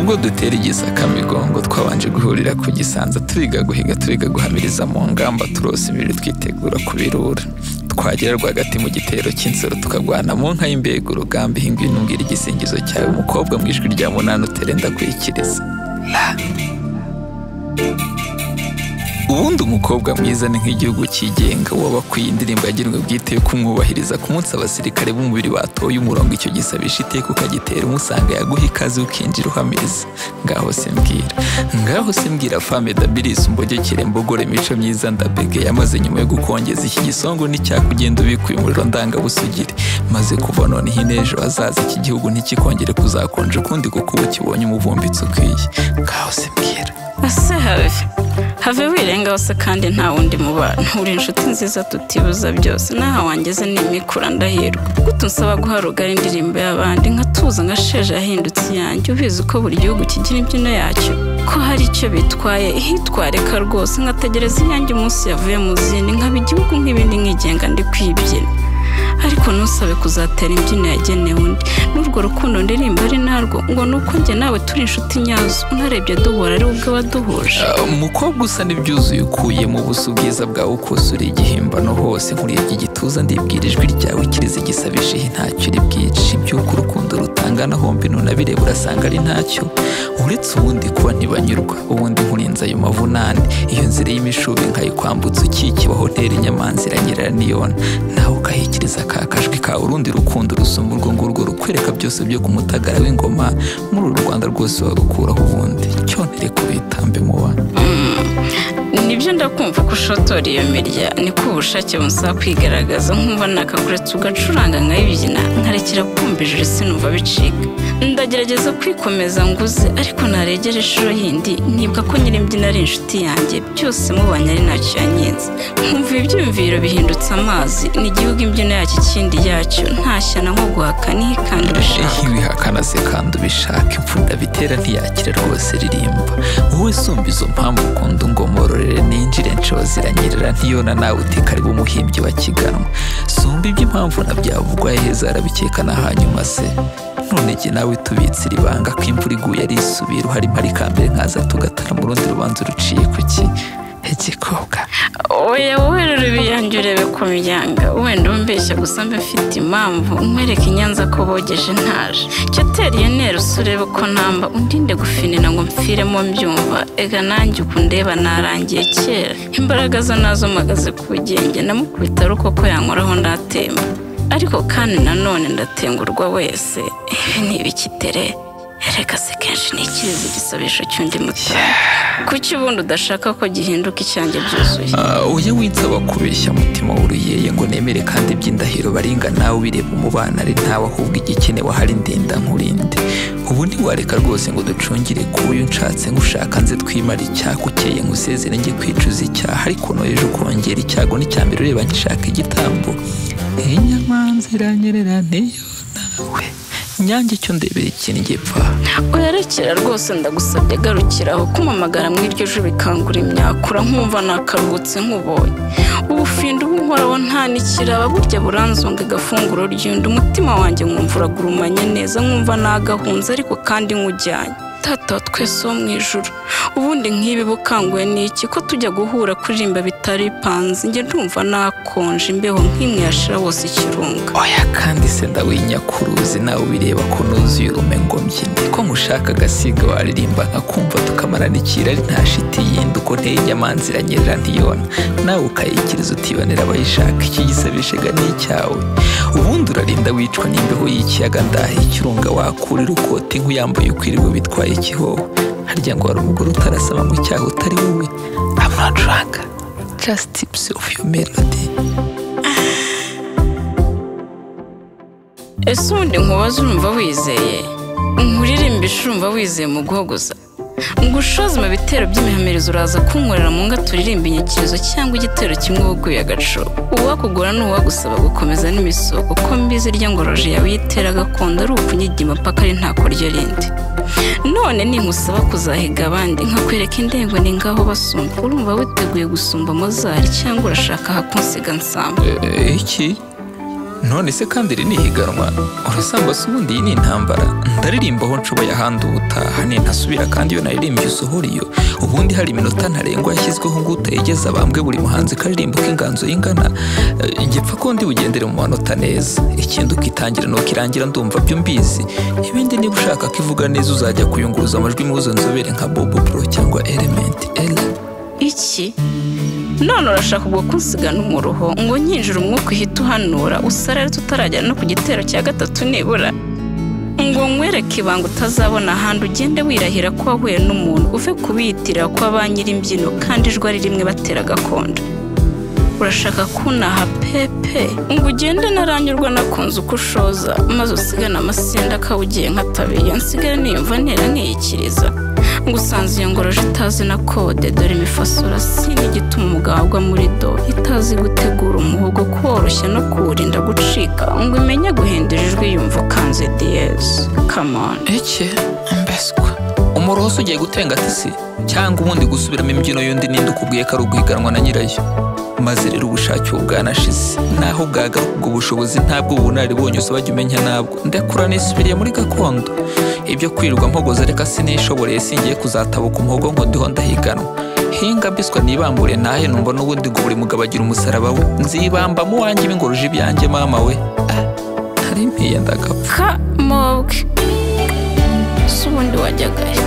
Ubwo dutera igisaka migongo twabanje guhurira ku Gisanza, turiga guhiga, turiga guhamiriza mu ngamba, turosa imibiri twitegura kubirura. Twagera rwagati mu gitero cy'insoro tukagwana mu nka y'imbega urugamba, ihingwi numbwira igisingizo cyawe umukobwa mu ijwi rya munani utere ndakwikiriza. La. Ubundi umukobwa mwiza ni nk'igihugu cyigenga, wabakwiye indirimbo yagenwe bwite yo kumwubahiriza ku munsi abasirikare b'umubiri batoye umurongo, icyo gisabisha iteka ukagitera umusanga yaguha ikaze ukinjira uhamiriza. Ngaho simbwira, ngaho simbwira fame dabilis umbogekere mbogore mico myiza ndabege yamaze nyuma yo gukongeza iki gisongo n'icyakugenda ubikuye umuriro ndangabusugire, maze kuva none hinejo hazaza iki gihugu ntikikongere kuzakonja ukundi kuko ubu kibonye umuvumbitsi ukwiye. Ngaho simbwira. Ase have have wirenga hose kandi nta wundi mubano, uri inshuti nziza tutibuza byose, naha wangeze nimikura ndahirwa. Gute unsaba guha rugari indirimbo y'abandi nkatuza nka sheja yahindutse iyanjye, ubizi ko buri gihugu kigira imbyino yacyo, ko hari icyo bitwaye ihitwareka rwose, nkategereza iyanjye umunsi yavuye mu zindi, nkaba igihugu nk'ibindi nkigenga ndi kwibyina. Ariko ntusabe kuzatera imbyino yagenewe undi, n'urwo rukundo ndirimba ari narwo, ngo nuko njye nawe turi inshuti nyazo, unarebye duhora ari ubwe waduhuje. Umukobwa usa n'ibyuzuye ukuye mu buso ubwiza bwawe ukusura igihimbano hose, nkurebye igituza ndibwira ijwi ryawe ikirize gisabisha iyi ntacyo uri bwice, iby'uko urukundo rutangana hombi nunabireba urasanga ari ntacyo, uretse ubundi kuba ntibanyurwa, ubundi nkurinze ayo mavunane, iyo nzira y'imishubi nkayikwambutsa ukikibaho ntera inyamanza iranyerera niyona, nawe ukahikiriza ka kajwi kawe urundi rukundo rusumba urwo ngurwo rukwereka byose byo ku mutagara w'ingoma, muri uru Rwanda rwose warukuraho ubundi cyontere kubitambe muba. Nibyo ndakumva ko ushotora iyo mirya, niko ubushake bunsaba kwigaragaza, nkumva nakakuretse ugacuranga nkayibyina, nkarekera kumva ijuru sinumva bicika. Ndagerageza kwikomeza nguze, ariko naregera inshuro yindi nibwa ko nyir'imbyino ari inshuti yanjye, byose mubanye ari ntacyo yanyenze. Nkumva ibyumviro bihindutse amazi, ni igihugu imbyino yacyo ikindi yacyo, ntashyana nko guhaka nihikanda ubishaka. Ibihakana se kandi ubishaka, imfunda bitera ntiyakira rwose ririmba. Wowe sumba izo mpamvu ukunda ungomororere ninjire nshoziranyerera ntiyona nawe uti karibu umuhimbyi wa Kiganwa. Sumba iby'impamvu nabyavugwa heza arabikeka na hanyuma se. None jye nawe tubitse iri banga ko imvura iguye arisubira uhari mpari mbere nkaza tugatara mu rundi rubanza ruciye kuki igikobwa. Oya wowe rero ibiyange urebe ko mbyanga, wenda umbeshya gusa mbe mfite impamvu, nkwereke i Nyanza ko bogeje ntaje. Cyo tera iyo ntero urebe ko namba, undinde gufinina ngo mpfiremo mbyumva, ega nanjye uku ndeba narangiye kera, imbaraga zo nazo mpagaze ku bugenge, namukubita ari uko ko yankoraho ndatemba. Ariko kandi nanone ndatengurwa wese, ibi ni ibikitere, erega se kenshi nikiriza igisabisho cy'undi mutara. Kuki ubundi udashaka ko gihinduka icyanjye byuzuye? Oya winsaba kubeshya mutima w'uruyeye ngo nemere kandi iby'indahiro baringa nawe ubireba umubano ari ntawe, ahubwo igikenewe ahari ndinda nkurinde. Ubu ntiwareka rwose ngo ducungire kuyu nshatse ngushaka nze twimara icyaha ukeye nkusezere njye kwicuza icyaha, ariko no ejo ukongera icyago n'icyambere ureba nkishaka igitambo. Inyamanza iranyerera niyo nawe nyange icyo ndebera ikintu gipfa. Oyarekera rwose ndagusabye garukiraho, kumamagara mu iryo jwi bikangura imyakura, nkumva nakaruhutse nkubonye. Ubufindo ubu nkoraho nta n'ikiraba, burya buranzonga igafunguro ry'undi, umutima wanjye nkumva uragurumanye neza, nkumva nagahunze ariko kandi nkujyanye. Data wa twese wo mu ijuru, ubundi nk'ibi bukanguye ni iki ko tujya guhura kuririmba bitari bipanze, njye ndumva nakonje imbeho nk'imwe yashira hose ikirunga. Oya kandi se ndawinyakuruzi nawe ubireba ko nuzuye urume ngo mbyine, ko nkushaka agasiga waririmba nkakumva tukamara n'ikirari nta shiti yindi, uko nteye inyamanza iranyerera ntiyona, nawe ukayikiriza utibonera abayishaka, iki gisabishega ni icyawe. Ubundi urarinda wicwa n'imbeho y'ikiyaga ndaha ikirunga wakurira ukoti nk'uyambaye ukwiriwe bitwaye ikihoho. Harya ngo hari umugore utarasaba mu cyaha utari wowe. I'm not drunk, just tips of your melody. Ese ubundi nkubaze urumva wizeye, nkuririmbisha urumva wizeye mu guhogoza, ngushoze mu bitero by'imihamirizo uraza kunkorera mu nga turirimba inyikirizo cyangwa igitero kimwe wuguye agaco. Uwakugura ni uwagusaba gukomeza n'imisoko, ko mbizi irya ngoroje yawe yitera gakondo ari ukunyigima paka ari ntako ryo rindi. None ninkusaba kuzahiga abandi nkakwereka indengo ni ngaho basumba, urumva witeguye gusumba Mozart cyangwa urashaka ahakunsiga nsamba? Iki None se kandi iri ni ihiganwa? Urasanga se ubundi iyi ni intambara? Ndaririmba aho nshoboye, ahandi ubutaha nintasubira, kandi iyo naririmbye usohora iyo. Ubundi hari iminota ntarengwa yashyizweho ngo utayigeza bambwe buri muhanzi karirimba uko inganzo y'ingana. Gipfa ko ndi bugendere mu manota neza. Ikindi ukitangira nuko irangira, ndumva byo mbizi. Ibindi niba ushaka ko ivuga neza uzajya kuyunguruza amajwi mu zo nzobere nka Bobo Pro cyangwa Element Ella. Iki none urashaka ubwo kunsiga n'umuruho ngo nyinjira umwuka uhita uhanura usarare tutaragera no ku gitero cya gatatu nibura, ngo nkwereke ibanga utazabona ahandi, ugende wirahira ko wahuye n'umuntu, uve kubiyitirira ko ba nyir'imbyino kandi ijwi ari rimwe batera gakondo. Urashaka kunaha pepe ngo ugende naranyurwa nakunze uko ushoza, maze usigane amasinda akawugiye nkatabiye, nsigare niyumva ntera nkiyikiriza. Ngo usanze iyo ngoroje itazi na kode, dore imifasura si n'igituma umugabo agwa muri do, itazi gutegura umuhogo kuworoshya no kuwurinda gucika, ngo imenye guhindura ijwi yumva ukanze diyeze. Come on. Eke mbeswa umuroho ugiye gutenga tisi cyangwa ubundi gusubiramo imbyino y'undi ninde ukubwiye ko ari uguhiganwa na nyirayo? Maze rero ubushake ubu bwanashize, naho bwagaruka ubwo bushobozi ntabwo ubunararibonye usaba jya umenya ntabwo. Ndekura nisubiriye muri gakondo. Ibyo kwirirwa mpogoza reka sinishoboreye, singiye kuzatabuka umuhogo ngo ndiho ndahiganwa. Hinga mbiswa nibambure ntahe, numva n'ubundi ngo buri mugabo agira umusaraba we. Nzibambamo uwanjye ibingoruje ibyanjye mama we. Nari mpiye ndagapfa. Kamobwe si ubundi wajyagayo.